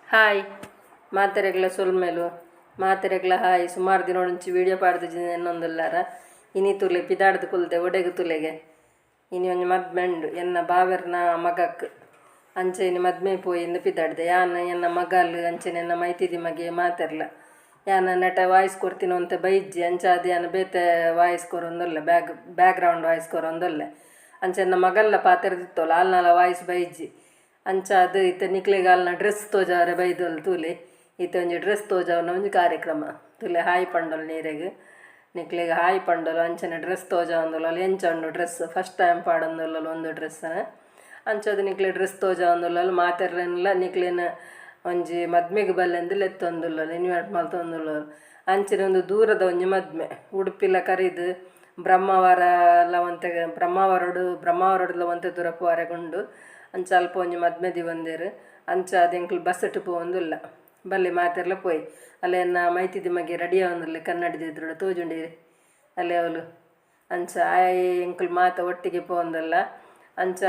Hi ಮಾತೆರೆಗ್ಲ ಸೊಲ್ಮೆಲು ಮಾತೆರೆಗ್ಲ hi. ಸುಮಾರು ದಿನ ಒಂಚಿ ವಿಡಿಯೋ ಪಾಡ್ದಿಜ್ಜಿ ಎನ್ನೊಂದುಲ್ಲಾರ ಇನಿ ತುಲೆ ಪಿದಾಡ್ದು ಕುಲ್ದೆ ಒಡೆಗು ತುಲೆಗೆ ಇನಿ ಒಂಜಿ ಮದ್ಮೆ ಉಂಡು ಎನ್ನ ಬಾವೆರ್ನ ಮಗಕ್ ಅಂಚೆ ಇನಿ ಮದ್ಮೆ ಪೋಯಿ ಪಿದಾಡ್ದೆ ಯಾನ್ ಎನ್ನ ಮಗಲ್ ಅಂಚೆನೆ ಎನ್ನ ಮೈತಿದಿ ಮಗೆ ಮಾತೆರ್ಲ ಯಾನ್ ನೆಟ ವಾಯ್ಸ್ ಕೊರ್ತಿನ ಅಂತ ಬೈಜ್ಜಿ ಅಂಚಾದ್ ಯಾನ್ ಬೇತೆ ವಾಯ್ಸ್ ಕೊರೊಂದುಲ್ಲೆ ಬ್ಯಾಕ್ಗ್ರೌಂಡ್ ವಾಯ್ಸ್ ಕೊರೊಂದುಲ್ಲೆ ಅಂಚೆ ಎನ್ನ ಮಗಲ್ಲ ಪಾತೆರ್ದಿತ್ತೋಲ ಆಲ್ನಾಲ ವಾಯ್ಸ್ ಬೈಜ್ಜಿ ಅಂಚಾದ್ ಇತ್ತೆ ನಿಕ್ಲೆಗ್ ಆಲ್ನ ಡ್ರೆಸ್ ತೋಜಾವರೆ ಬೈದೊಲ್ ತೂಲೆ ಇತ್ತೆ ಒಂಜಿ ಡ್ರೆಸ್ ತೋಜಾವುನ ಒಂಜಿ ಕಾರ್ಯಕ್ರಮ ತೂಲೆ ಹಾಯ್ ಪಂಡೊಲ್ ನೀರೆಗ್ ನಿಕ್ಲೆಗ್ ಹಾಯ್ ಪಂಡೊಲು ಅಂಚನೆ ಡ್ರೆಸ್ ತೋಜಾವೊಂದುಲ್ಲಲ್ ಎಂಚ ಉಂಡು ಡ್ರೆಸ್ ಫಸ್ಟ್ ಟೈಮ್ ಪಾಡೊಂದುಲ್ಲಲ್ ಒಂದು ಡ್ರೆಸ್ ಅಂಚಾದ್ ನಿಕ್ಲೆ ಡ್ರೆಸ್ ತೋಜಾವೊಂದುಲ್ಲಲ್ ಮಾತೆರ್ಲೆನ್ಲ ನಿಕ್ಲೆನ ಒಂಜಿ ಮದ್ಮೆಗ್ ಬಲ್ಲೆಂದ್ ಲೆತ್ತೊಂದುಲ್ಲಲ್ ಇನ್ವೈಟ್ ಮಲ್ತೊಂದುಲ್ಲಲ್ ಅಂಚನೆ ಒಂದು ದೂರದ ಒಂಜಿ ಮದ್ಮೆ ಉಡುಪಿಲ ಕರಿದ್ ಬ್ರಹ್ಮಾವರ ಲ ಒಂತೆ ಬ್ರಹ್ಮಾವರಡು ಬ್ರಹ್ಮಾವರಡ್ಲ ಒಂತೆ ದೂರ ಪೋವರೆಗುಂಡು ಅಂಚ ಅಲ್ಪ ಒಂಜಿ ಮದ್ಮೆ ದೀವೊಂದೆರ್ ಅಂಚಾದ್ ಎಂಕುಲು ಬಸ್ಸುಟು ಪೋವೊಂದುಲ್ಲ ಬಲ್ಲೆ ಮಾತೆರ್ಲ ಪೋಯಿ ಅಲ್ಲೆ ಎನ್ನ ಮೈತಿದಿ ಮಗೆ ರೆಡಿ ಆವೊಂದುಲ್ಲೆ ಕನ್ನಡಿದ ಎದುರುಡು ತೋಜುಂಡು ಅಲ್ಲೆ ಅವ್ಲು ಅಂಚ ಆಯೆ ಎಂಕುಲು ಮಾತ ಒಟ್ಟಿಗೆ ಪೋವೊಂದುಲ್ಲ ಅಂಚ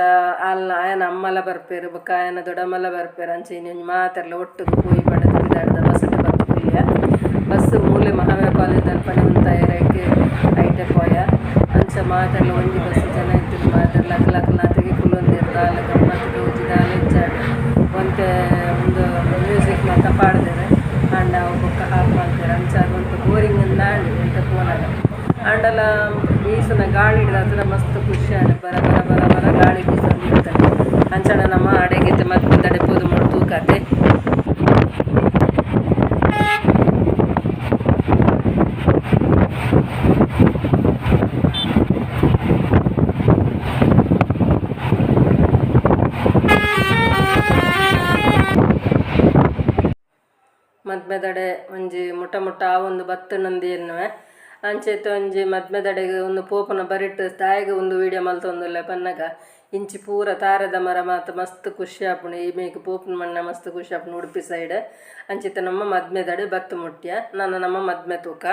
ಆಲ್ನ ಆಯನ ಅಮ್ಮಲ ಬರ್ಪೆರ್ ಬೊಕ್ಕ ಆಯನ ದೊಡ್ಡಮ್ಮಲ ಬರ್ಪೆರ್ ಅಂಚ ಇನಿ ಒಂಜಿ ಮಾತೆರ್ಲ ಒಟ್ಟುಗು ಪೋಯಿ ಪಂಡುದು ಪಿದಾಡ್ದ ಬಸ್ಸುಟು ಬತ್ತ್ ಕುಲ್ಲಿಯ ಬಸ್ಸು ಮೂಲೆ ಮಹಾವೀರ ಕಾಲೇಜ್ ಅಲ್ಪನೆ ಉಂತಾಯೆರ್ ಐಟೆ ಪೋಯ ಅಂಚ ಮಾತೆರ್ಲ ಒಂಜಿ ಬಸ್ಸು ಜನ ಇತ್ತಿನ ಮಾತೆರ್ಲ ಅಕಲ್ ಅಕಲ್ನಾತೆಗೆ ಕುಲ್ಲೊಂದೆರ್ ದಾಲ ಗಮ್ಮತ್ ಗೌಜಿ ದಾಲ ಇಜ್ಜಾಂಡ್ ಒಂತೆ ಉಂದು ಮ್ಯೂಸಿಕ್ ಮಾತ ಪಾಡ್ದೆರ್ ಆಂಡ ಅವು ಬೊಕ್ಕ ಆಫ್ ಮಲ್ತೆರ್ ಅಂಚಾದ್ ಒಂತೆ ಬೋರಿಂಗ್ ಅಂದ್ ಆಂಡ್ ಒಂತೆ ಪೋನಗ ಆಂಡಲ ಬೀಸುನ ಗಾಳಿಡ್ ಮಸ್ತ್ ಖುಷಿ ಆಂಡ್ ಬರ ಬರ ಬರ ಬರ ಗಾಳಿ ಬೀಸೊಂದಿತ್ತುಂಡು ಅಂಚನೆ ನಮ ಅಡೆಗ್ ಇತ್ತೆ ಮದ್ಮೆದಡೆ ಪೋದು ಮೂಲು ತೂಕತೆ. ಮದ್ಮೆದಡೆ ಒಂಜಿ ಮುಟ ಮುಟ ಆವೊಂದು ಬತ್ತುಂಡು ಎನ್ನುವೆ ಅಂಚೆತ ಒಂಜಿ ಮದ್ಮೆದಡೆಗ್ ಉಂದು ಪೋಪುನ ಬರಿಟ್ ದಾಯೆಗ್ ಉಂದು ವೀಡಿಯೋ ಮಲ್ತೊಂದುಲ್ಲೆ ಪನ್ನಗ ಇಂಚಿ ಪೂರ ತಾರೆದ ಮರ ಮಾತ ಮಸ್ತ್ ಖುಷಿ ಆಪುಂಡು ಈ ಮೇಕ್ ಪೋಪುನ ಮಣ್ಣ ಮಸ್ತ್ ಖುಷಿ ಆಪುಂಡು ಉಡುಪಿ ಸೈಡ್ ಅಂಚಿತ ನಮ್ಮ ಮದ್ಮೆದಡೆ ಬತ್ತು ಮುಟ್ಯ ನನ ನಮ್ಮ ಮದ್ಮೆ ತೂಕ.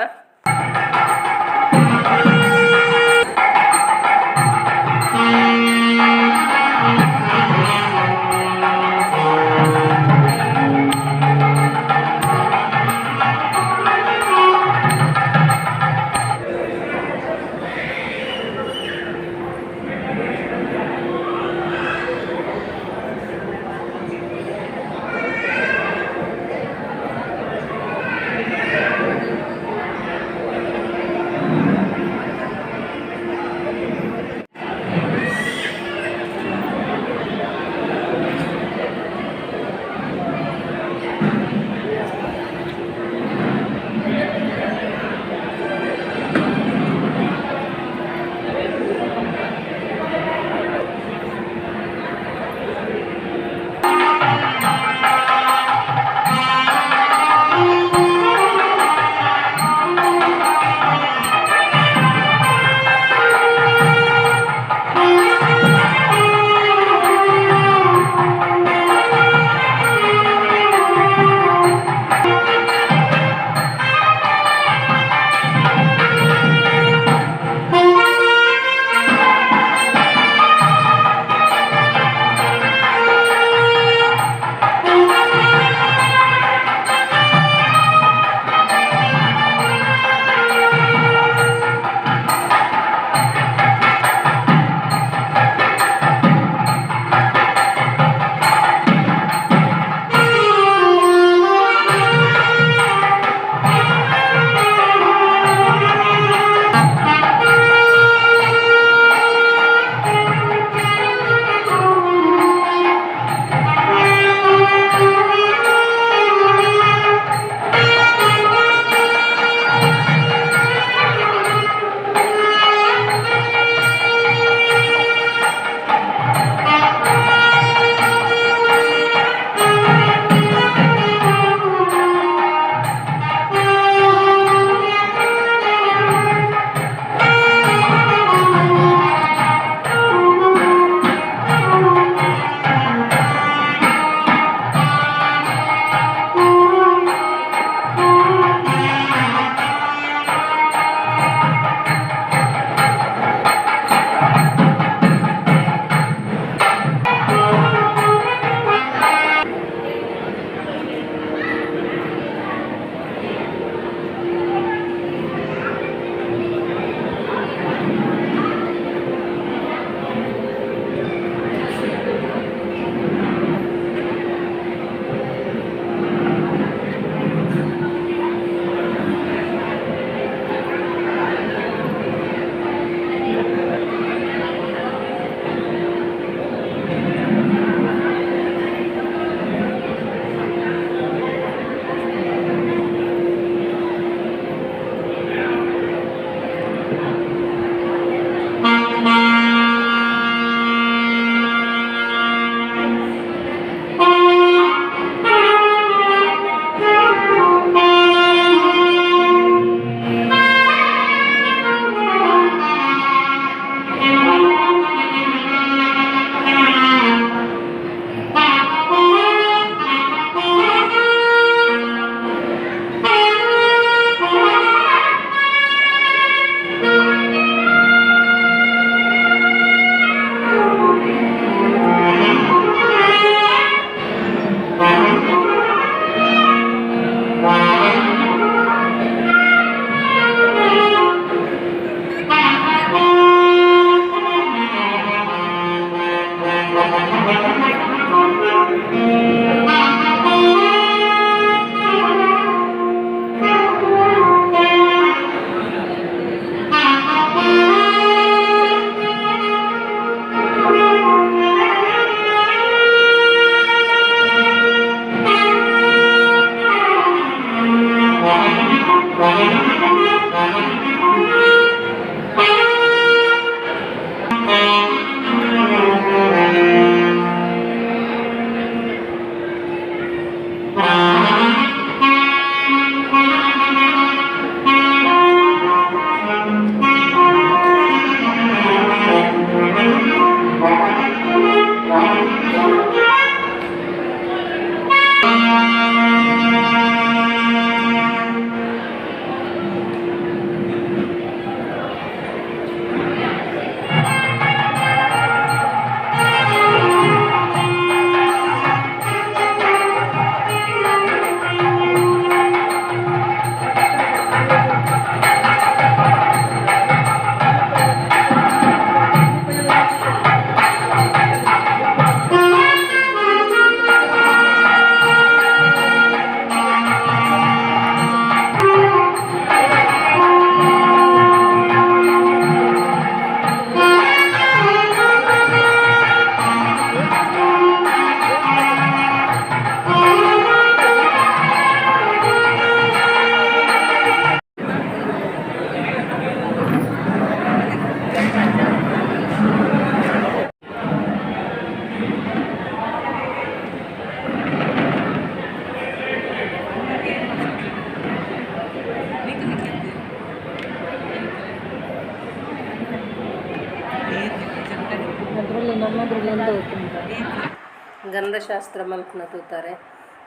ಗಂಧಶಾಸ್ತ್ರ ಮಲ್ಪುನ ತೂತಾರೆ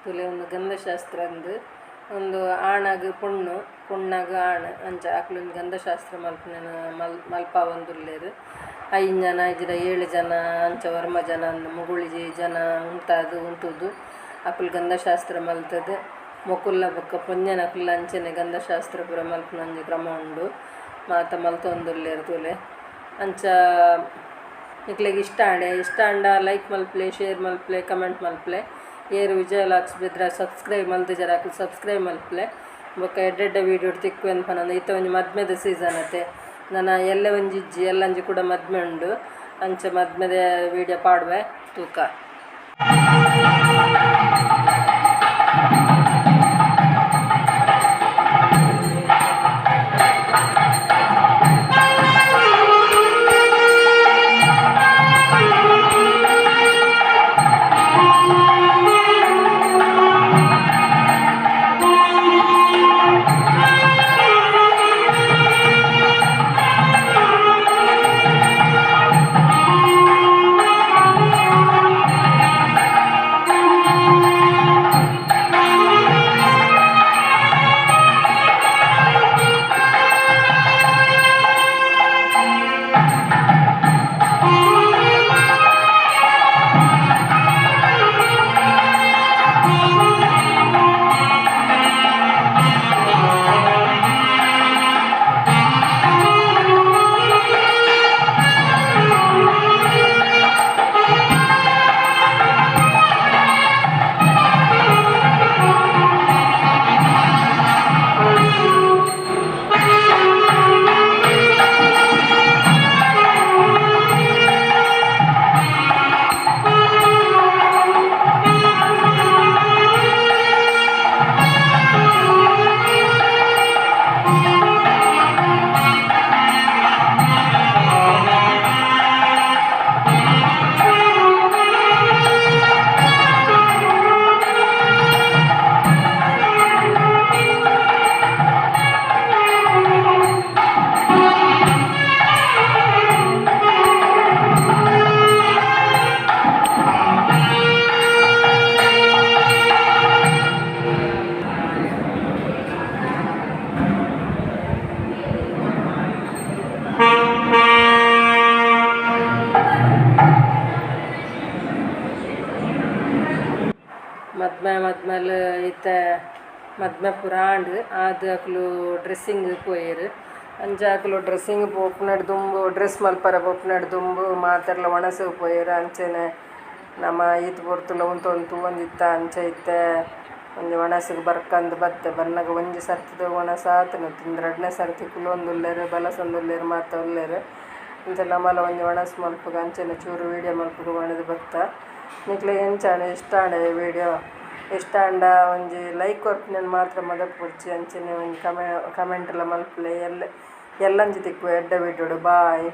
ತುಲೆ ಒಂದು ಗಂಧಶಾಸ್ತ್ರ ಅಂದು ಒಂದು ಆಣಗ್ ಪೊಣ್ಣು ಪೊಣ್ಣಗ್ ಆಣ್ ಅಂಚ ಅಕ್ಲು ಗಂಧಶಾಸ್ತ್ರ ಮಲ್ಪುನ ಮಲ್ಪಾವೊಂದುಲ್ಲೆರ್ 5 ಜನ ಇಜ್ಜಿಡ 7 ಜನ ಅಂಚ ಒರ್ಂಬ ಜನ ಅಂದ್ ಮುಗುಳಿಜಿ ಜನ ಉಂತಾದ್ ಉಂತುದು ಅಕುಲು ಗಂಧಶಾಸ್ತ್ರ ಮಲ್ತುದು ಮೊಕುಲ್ಲ ಬೊಕ್ಕ ಪೊಂಜನಕುಲ್ಲ ಅಂಚನೆ ಗಂಧಶಾಸ್ತ್ರ ಪೂರ ಮಲ್ಪುನ ಒಂಜಿ ಕ್ರಮ ಉಂಡು ಮಾತ ಮಲ್ತೊಂದುಲ್ಲೆರ್ ತೂಲೆ ಅಂಚ ನಿಕ್ಲೆಗ್ ಇಷ್ಟ ಆಂಡ ಇಷ್ಟ ಆಂಡ ಲೈಕ್ ಮಲ್ಪಲೆ, ಶೇರ್ ಮಲ್ಪಲೆ, ಕಮೆಂಟ್ ಮಲ್ಪಲೆ. ಏರು ವಿಜಯ ವ್ಲಾಗ್ಸ್ ಬೆದ್ರ ಸಬ್ಸ್ಕ್ರೈಬ್ ಮಲ್ತಿಜರ ಅಕುಲು ಸಬ್ಸ್ಕ್ರೈಬ್ ಮಲ್ಪಲೆ. ಬೊಕ್ಕ ಎಡ್ಡೆಡ್ಡೆ ವೀಡಿಯೋ ತಿಕ್ಕು ಪನೊಂದು ಇತ್ತೆ ಒಂಜಿ ಮದ್ಮೆದ ಸೀಸನ್ ಅತೆ ನನ ಎಲ್ಲೆ ಒಂಜಿ ಇಜ್ಜಿ ಎಲ್ಲಂಜಿ ಕೂಡ ಮದ್ಮೆ ಉಂಡು ಅಂಚ ಮದ್ಮೆದ ವೀಡಿಯೋ ಪಾಡುವೆ ತೂಕ. ಮದ್ಮೆ ಮದ್ಮೆಲ್ ಇತ್ತೆ ಮದ್ಮೆ ಪೂರ ಆಂಡ್ ಆದ್ ಅಕುಲು ಡ್ರೆಸ್ಸಿಂಗ್ ಪೋಯೆರ್ ಅಂಚ ಅಕುಲು ಡ್ರೆಸ್ಸಿಂಗ್ ಪೋಪುನಡ್ ದುಂಬು ಡ್ರೆಸ್ ಮಲ್ಪರೆ ಪೋಪುನಡ್ ದುಂಬು ಮಾತೆರ್ಲ ಒಣಸ್ ಪೋಯೆರ್ ಅಂಚನೆ ನಮ ಈತ್ ಪೊರ್ತುಲ ಉಂತೊಂದು ತೂವೊಂದಿತ್ತ ಅಂಚ ಇತ್ತೆ ಒಂಜಿ ಒಣಸ್ಗ್ ಬರ್ಕಂದ್ ಬತ್ತೆ ಬನ್ನಗ ಒಂಜಿ ಸರ್ತಿದ ಒಣಸ್ ಆತುಂಡು ರಡ್ಡನೆ ಸರ್ತಿ ಕುಲೊಂದುಲ್ಲೆರ್ ಬಲಸೊಂದುಲ್ಲೆರ್ ಮಾತ ಉಲ್ಲೆರ್ ಅಂಚ ನಮಲ ಒಂಜಿ ಒಣಸ್ ಮಲ್ಪುಗ ಅಂಚನೆ ಚೂರು ವೀಡಿಯೋ ಮಲ್ಪುಗ ಪಂಡುದು ಬತ್ತ. ನಿಕ್ಲೆಗ್ ಎಂಚ ಆಂಡ್ ಇಷ್ಟ ಆಂಡ ಈ ವೀಡಿಯೋ ಇಷ್ಟ ಆಂಡ ಒಂಜಿ ಲೈಕ್ ಕೊರ್ಪಿನೆನ್ ಮಾತ್ರ ಮದಪೊಡ್ಚಿ ಅಂಚನೆ ಒಂಜಿ ಕಮೆಂಟ್ ಲ ಮಲ್ಪುಲೆ ಎಲ್ಲಂಜಿ ತಿಕ್ಕುವೆ ಎಡ್ಡೆ ವೀಡಿಯೋಡು ಬಾಯ್.